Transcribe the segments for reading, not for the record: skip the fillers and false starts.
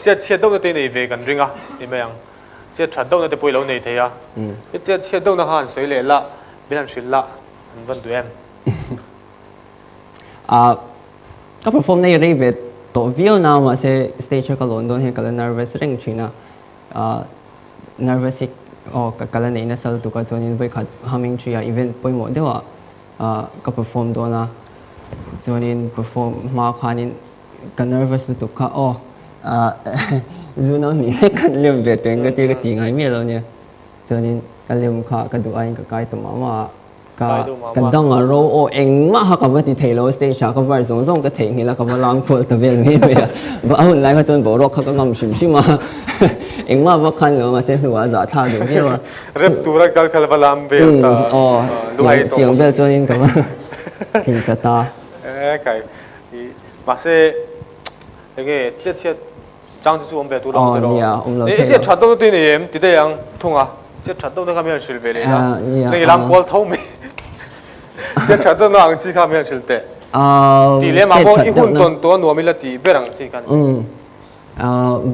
Chet chhiat deuhna te i nei ve kan ring a ti mai ang. Chet that deuhna te pawh i lo nei thei a. I chet chhiat deuhna kha han sawi leh la, min han hrilh la, an van duh em? Ah, ka perform na hi rei ve tawh viau na mahse stage a ka lawn dawn hian ka la nervous reng thin a. Ah, nervous hi aw ka la nei nasa lutuk a chuanin vawikhat humming tree ah event pawimawh deuh ah ah ka perform dawn a. Chuanin perform hma khanin ka nervous lutuk kha aw ah zu no hnih hlek khan lem ve teng ka tia ka ti ngai miah lo nia. Chuanin ka lem kha ka duh aiin ka kai ta mah mah a. Ka ka dang a ro aw engmah kha ka va ti thei lo stage ah ka var zawng zawng ka theihnghilh a ka va lang kual ta vel mai mai a va a hun lai kha chuan boruak kha ka ngam hrim hrim a engmah vak khan lo mahse hnuah a zah thlak duh viau a rep tura kal kha va lam vel ta aw luhai tawh tiang vel chuanin ka va tling ta ta e kai i mahse enge chiat chiat Chang chu chu awm ve tur awm tiraw? Nia, awm lo thei lo. I chet that deuh na tui nei em? Ti daih ang thung a. Chet that deuh na kha mi han hrilh ve leh la. Nang i lam kual tho mai. Chet that deuh na ang chi kha mi han hrilh teh. Tih leh mah pawh i hun tawn tawh a nuam ila tih ber ang chi kha ni.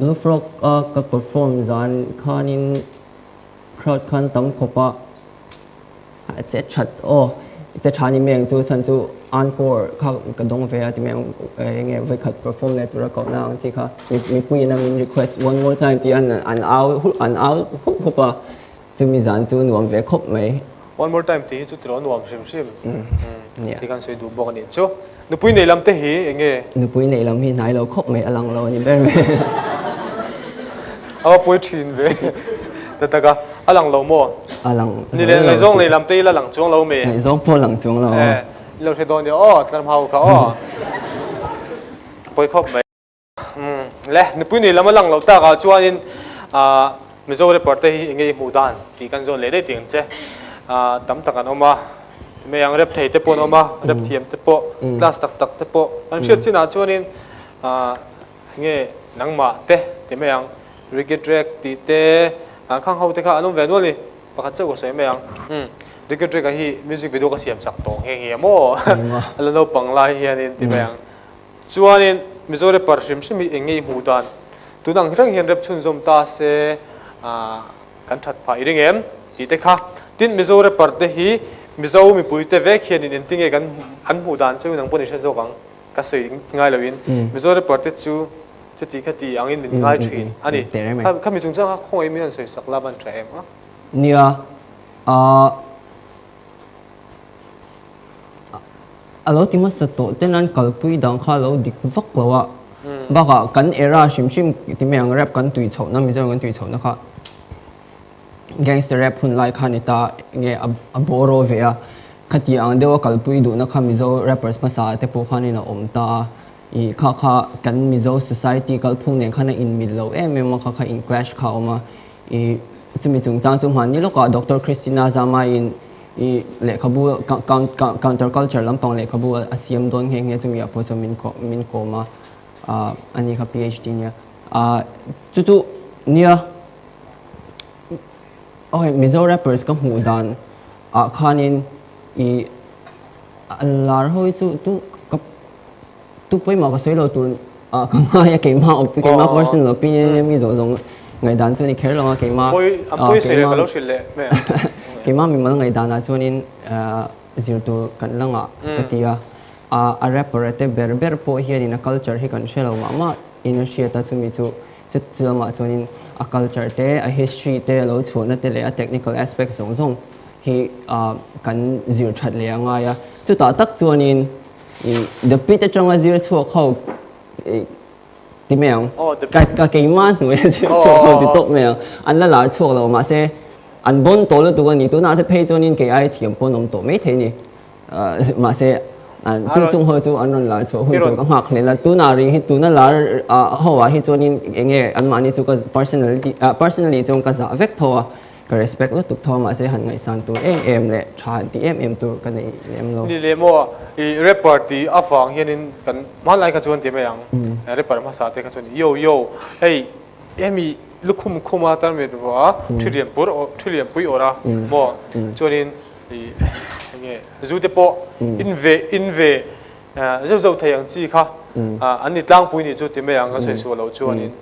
Blue Frog a ka perform zan khanin crowd khan tam khawp a. Che that aw, che tha ni mai ang chu chhan chu encore kha ka dawng ve a ti mai ang enge vawikhat perform leh tura kohna ang chi kha mipui ina min request one more time tih an an au an au hup hup a chumi zan chu nuam ve khawp mai. One more time tih hi chu tiraw nuam hrim hrim tih kan sawi duh bawk a nih chu. Nupui nei lam te hi enge? Nupui nei lam hi hnai lo khawp mai a lang lo a ni ber mai. A va pawi thin ve ta tak a, a lang lo maw? A lang Ni le ngaihzawng nei lam te i la lang chuang lo mi? Ngaihzawng pawh lang chuang lo. E, i lo hre dawn nia aw, tlarm hau kha aw. Pawi khawp mai. Umm le, nupui nei lam a lang loh takah chuanin ah Mizo rapper te hi enge i hmuh dan tih kan zawn leh daih tih ang che. Ah tam tak an awm a, mai ang rap thei te pawh an awm a, rap thiam te pawh, class tak tak te pawh kan hriat chinah chuanin ah enge nangmah te ti mai ang Ricky Drake tih te ah khang ho te kha an awm ve nual ni, pakhat chauh ka sawi mai ang. Umm Ricky Drake a hi music video ka siam chak tawh nghe nghe maw a la naupang lai hianin ti mai ang. Chuanin Mizo rapper hrim hrim hi eng nge i hmuh dan? Tun ang reng hian rap chhunzawm ta se kan that phah i ring em? Tih te kha. Tin, Mizo rapper te hi Mizo mipui te vek hianin engti nge kan an hmuh dan chu nang pawh ni hre zawk ang ka sawi ngai loin Mizo rapper te chu chuti kha ti angin min ngai thin a ni. Khami chungchang kha khawngaih min han sawi sak la van tha em a? Nia, A lo ti hmasa tawh ten an kalpui dang kha a lo dik vak lo a, bakah kan era hrim hrim ti mai ang rap kan tui chhohna Mizoram kan tui chhohna kha gangster rap hun lai kha ni ta nge a bawraw ve a, khati ang deuha kalpui duhna kha Mizo rappers hmasa te pawh khanin a awm ta a, ih kha kha kan Mizo society kalphung nen khan a inmil lo em em a, kha kha in clash kha a awm a, ih chumi chungchang chu hmanni lawkah Doctor Christina Zama-in I lehkhabu counter culture lampang lehkhabu a siam dawn nghe nghe chumi ah pawh chuan min min kawm a, ani kha PhD nia. Chu chu nia okay Mizo rappers ka hmuh dan ah khanin i lar ho hi chu tu ka tu pawimawh ka sawi lo tur ah ka ngai a keimah keimah personal opinion nia mi zawh zawng ngaihdan chu a ni kher lo a keimah keimah keimah mimal ngaihdan ah chuanin zir tur kan la ngah ka ti a a rapper te ber ber pawh hianin a culture hi kan hre lo mah mah in a hriat a chumi chu chu lamah chuanin a culture te a history te a lo chhuahna te leh a technical aspect zawng zawng hi kan zir that leh a ngai a chutah tak chuanin I The Pit atanga zir chhuak ho ti mai ang. Ka keimah hnuaia zir chhuak ho ti tawp mai ang. An la lar chhuak lo mahse an bawn tawh lutuk a ni. Tunah te phei chuanin kei ai thiam pawn awm tawh maithei ni. Mahse chu chung ho chu an rawn lar chhuah hun tur ka nghak hle la. Tunah ring hi tuna lar ho ah hi chuanin enge anmahni chu ka personality personally chuan ka zah vek tho a. Ka respect lutuk tho a mahse han ngaihsan tur em em leh tha han tih em em tur ka nei lem lo. Ni leh maw i rapper tih avang hianin kan hmanlai kha chuan ti mai ang rapper hmasa te kha chuan yo yo hei hemi lukhum khum a tarmit vua a thi lian pur thi lian pui awrh a maw chuanin i enge zu te pawh in ve in ve zeuh zeuh thei ang chi kha an ni tlangpui nih chu ti mai ang ka sawi sual loh chuanin.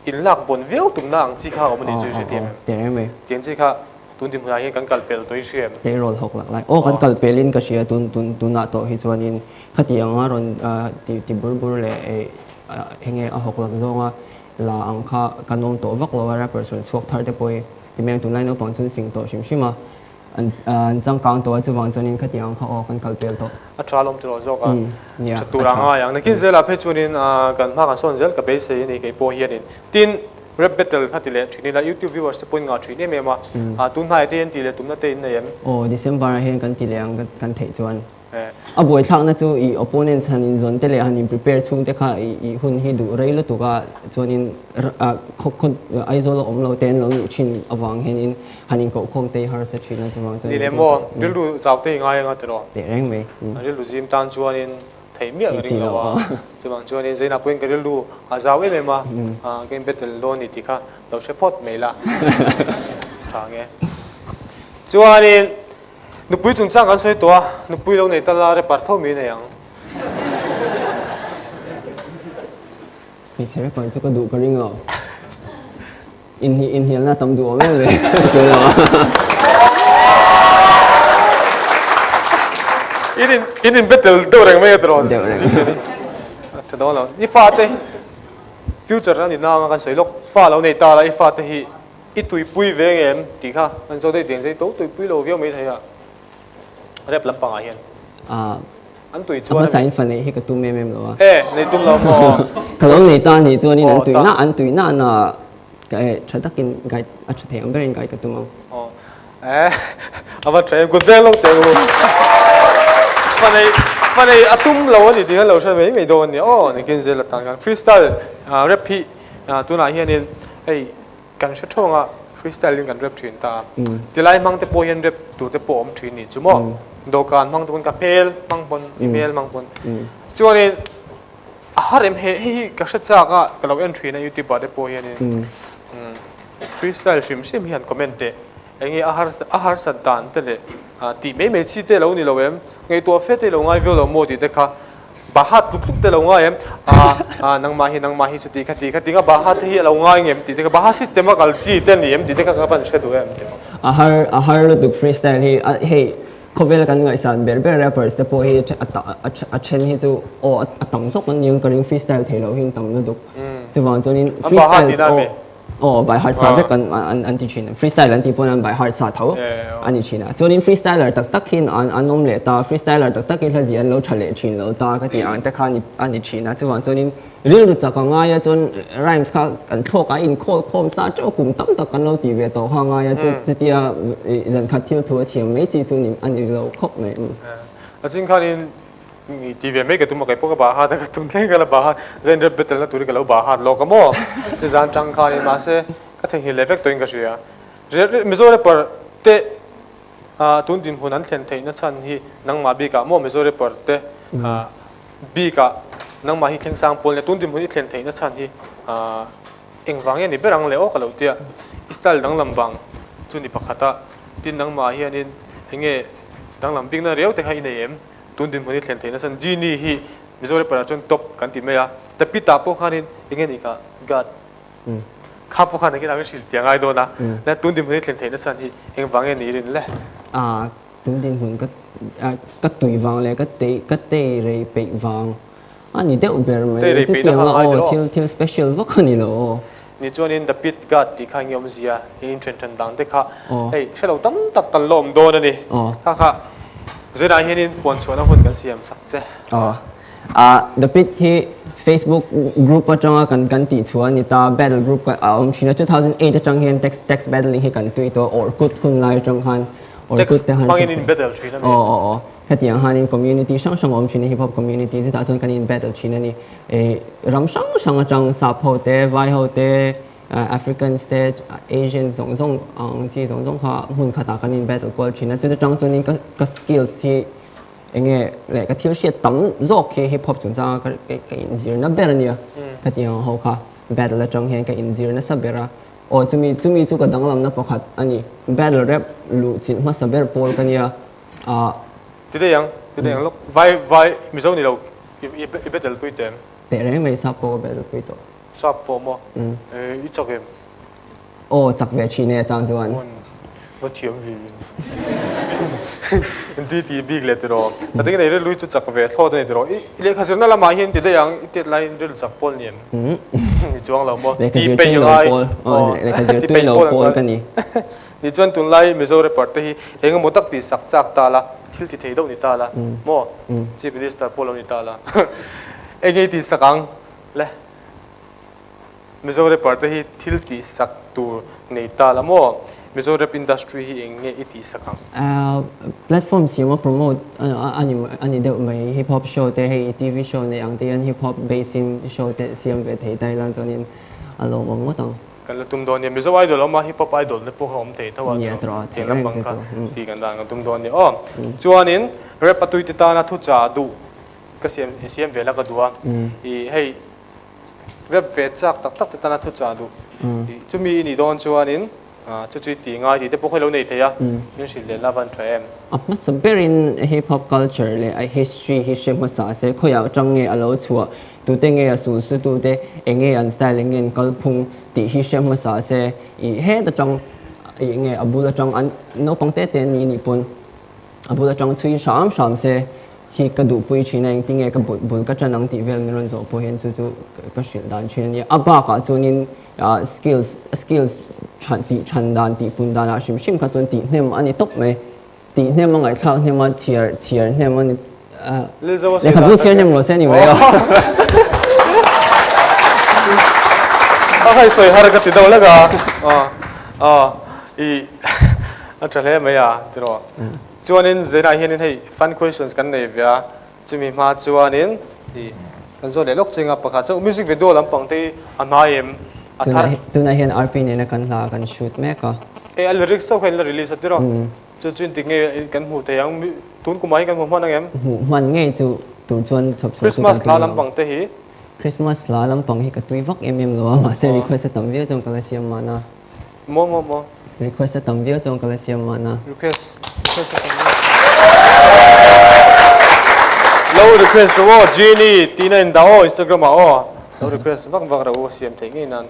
In lak bawn viau tumna ang chi kha a awm a ni chu i hrethiam em? Teh reng mai. Tiang chi kha tun dinhmunah hian kan kal pel tawh i hria em? Tleirawl hawk lak lai. Aw kan kal pelin ka hria tun tun tunah tawh hi chuanin khati anga rawn ti ti bur bur leh enge a hawk lak zawnga la ang kha kan awm tawh vak lo a rappers rawn chhuak thar te pawh hi ti mai ang tunlai naupang chuan fing tawh hrim hrim a. An changkang tawh a, chuvang chuanin khatiang ang kha aw kan kal pel tawh. A tha lawm tiraw zawk a, tha tur a ngai ang. Nakin zelah phei chuanin kan hma kan sawn zel ka beisei a ni kei pawh hianin. Tin, rap battle kha ti leh thin ila YouTube viewers te pawhin ngah thin em em a, tun hnaiah te hian tih leh tumna te in nei em? Aw, December ah hian kan ti leh ang kan theih chuan. A buaithlakna chu i opponents han inzawn te leh han in prepare chhung te kha i hun hi duh rei lutuk a, chuanin Aizawl a awm lo te an lo luh thin avang hianin han inkohkhawm te hi harsa thin a, chuvang chuan Ni leh maw, rilru zau te hi ngai anga tiraw? Teh reng mai. Rilru zim tan chuanin theih miah ka ring lo a, chuvang chuanin Zainah pawhin ka rilru a zau em em a, ka in battle dawn ni tih kha lo hre phawt mai la tha ang e. Chuanin Nupui chungchang kan sawi tawh a, nupui lo nei ta la rapper tho mai nei ang. Hmeichhe rapper chu ka duh ka ring lo. Inhnih inhnialna tam duh awm em em chu lo a. In in in in battle deuh reng mai a tiraw? Deuh reng. Zing te ni. Tha dawn lo. I fate future a ni na anga kan sawi lawk. Fa lo nei ta la i fate hi I tuipui ve nge em tih kha an zawt daih deng zai to tuipui lo viau mai thei a rep lampang ah hian an tui chuan a hmasa in fa neih hi ka tum em em lo a e nei tum lo maw ka lo nei ta nih chuan in an tui na an tui na na ka e tha takin guide a tha thei ang berin guide ka tum ang aw e a va tha em kut veng lo teh u fa nei fa nei a tum lo a ni tih kha lo hre mai mai dawn a nia aw nikin zel atan khan freestyle rep hi tunah hianin hei Kan hre theuh anga freestyle in kan rap thin ta a, tilai hmang te pawh hian rap tur te pawh a awm thin nih chu maw, dawhkan hmang te pawn ka hmel hmang pawn i hmel hmang pawn chuanin a har em hei hei hi ka hre chak a ka lo en thin a youtube ah te pawh hianin freestyle hrim hrim hi han comment teh enge a har a harsat dan te leh tih mai mai chi te lo ni lo em ngaihtuah fe te lo ngai viau lo maw tih te kha Bahat tluk tluk te lo ngai em? Aa aa nangmah hi nangmah hi chuti khati khati nga Bahat te hi a lo ngai ngem tih te kha Bahat system a kal chi te ni em tih te kha ka van hre duh em tih. A har a har lutuk freestyle hi a hei khawvel kan ngaihsan ber ber rappers te pawh hi a ta a a then hi chu aw a tam zawk an ni ang ka ring freestyle thei loh hi an tam lutuk chuvang chuanin freestyle aw Aw by heart sa vek an an an ti thin a, freestyle an tih pawn an by heart sa tho a ni thin a. Chuanin freestyler tak tak hian an an awm leh ta, freestyler tak takin hla zia an lo tha leh thin lo ta ka tih ang te kha a ni a ni thin a. Chuvang chuanin rilru chak a ngai a, chuan rhymes kha kan thlawk a inkhawlkhawm khawm sa teuh kum tam tak kan lo tih ve tawh kha a ngai a, chu chutia zan khat thil thu a thiam mai chi chu ni a ni lo khawp mai. A ching khanin Ni ti ve mai ka tum a, kei pawh ka bah hat a, ka tum thleng ka la bah hat, rain rep battle na tur hi ka lo bah hat lawk a maw? Nizan tang khanin mahse ka theihnghilh leh vek tawhin ka hria. Mizo rapper te tun dinhmun an thlen theihna chhan hi nangmah bikah maw Mizo rapper te bikah nangmah hi thleng sang pawl nia tun dinhmun i thlen theihna chhan hi engvang nge ni ber ang le aw ka lo tia i style danglam vang chu ni pakhat a, tin nangmah hianin enge danglam bikna riau te kha i nei em? Tun dinhmun hi thlen theihna chuan Genie hi Mizo rapper ah chuan top kan ti mai a, The Pit ah pawh khanin enge ni kha God kha pawh khan engin ang hrilh tih a ngai dawn a, le tun dinhmun hi thlen theihna chuan hi engvang nge ni rin le? A, tun dinhmun ka ka tui vang leh ka tei ka tei rei peih vang a ni deuh ber mai, Tei rei peihna chutiang kha a ngai aw tiraw? thil thil special vak a ni lo aw. Ni chuanin The Pit God tih kha enge awmzia i inthen then dang te kha hei hre lo tam tak kan la awm dawn a ni. Kha kha Zirah hianin puan chhuahna hun kan siam sak che. Aw. Ah The Pit hi Facebook group atanga kan kan tih chhuah a ni ta, battle group a awm thin a, 2008 atang hian text text battling hi kan tui tawh Orkut hun lai atang khan Orkut Text te han hmangin in battle thin a mi? Aw aw aw. Hetiang hanin community hrang hrang a awm thin a, hip hop community chutah chuan kan in battle thin a ni. Ih ram hrang hrang atang sap ho te, vai ho te, Africans te, Asians zawng zawng ang chi zawng zawng kha hmun khatah kan in battle kual thin a. Chuta tang chuanin ka ka skills hi enge leh ka thil hriat tam zawk hi hip hop chungchanga ka ka inzirna ber a nia. Khatiang ho kha battle atang hian ka inzir nasa ber a. Aw chumi chumi chu ka danglamna pakhat a ni. Battle rap luh chilh hmasa ber pawl ka nia. A. Ti daih ang, ti daih ang lawk. Vai, vai, Mizo ni lo, i, i battle pui teh em? Teh reng mai sap pawh ka battle pui tawh. Sap pawh maw? I chak em? Aw chak ve thin e chang chuan. Va thiam ve in ti ti bik leh tiraw. Ka tinge nei rilru hi chu chak ve thlawt a ni tiraw. I lehkha zirna lamah hian ti daih ang i tet laiin rilru chak pawl ni em? Ni chuang lo maw? Lehkha zir tui lo pawl. Lehkha zir tui lo pawl ka ni. Ni chuan tunlai Mizo rapper te hi eng emaw tak tih sak chak ta la, thil ti thei deuh ni ta la maw? Chief Minister pawh lo ni ta la. Eng nge i tih sak ang le? Mizo rapper te hi thil tih sak tur nei ta la maw? Mizo rap industry hi eng nge i tih sak ang? Platform siam a promote a ni deuh mai, hip hop show te hei TV show nei ang te hian hip hop base in show te siam ve thei ta ila chuanin a lawmawm ngawt ang. Kan la tum dawn nia, Mizo idol a awm a, hip hop idol te pawh kha awm thei tho a, tiang lampang kha tih kan dan kan tum dawn nia aw. Chuanin rap a tuite tana thuchah duh ka siam siam ve la ka duh a, ih hei Rap ve chak tak tak te tana thu chah duh. Chumi i nih dawn chuanin chu chu i tih ngai tih te pawh kha i lo nei thei a, min hrilh leh la van tha em? A hmasa berin hip hop culture leh a history hi hre hmasa se, khawiah atang nge a lo chhuah, tute nge a sul su tute, eng nge an style, eng nge an kalphung tih hi hre hmasa se, i het atang ih nge a bul atang an naupang te te an nih nih pawn a bul atang chhui hram hram se hi ka duhpui thin a, engtinge ka bul bul ka tan ang tih vel min rawn zawh pawh hian chu chu ka hrilh dan thin a nia. A bakah chuanin skills skills than tih than dan tih pun danah hrim hrim kha chuan tih hnem a ni tawp mai. Tih hnem a ngaihthlak hnem a, chhiar chhiar hnem a ni lehkhabu chhiar hnem rawh se a ni mai a. A khai sawi har ka ti deuh lek a, i a tha hle mai a tiraw. Chuanin Zainah hianin hei fun questions kan nei ve a, chumi hma chuanin ih kan zawt leh lawk ching a, pakhat chu music video lampang te hi a hnai em? A thar. Tunah hian RP nena kan hla kan shoot mek a. E a lyrics chauh kha in la release a tiraw? Chu chu intik nge kan hmuh thei ang, tun kumah hian kan hmu hman ang em? Hmuh hman ngei chu tur chuan chhawp chhuah chu kan tum lo. Christmas hla lampang te hi? Christmas hla lampang hi ka tui vak em em lo a, mahse request a tam viau chuan ka la siam mahna. Maw maw maw. Request a tam viau chuan ka la siam mahna. Request request a tam viau. Lo request rawh aw Genie tihna in dah aw Instagram ah aw. Lo request vak vak rawh u a siam theih ngei nan.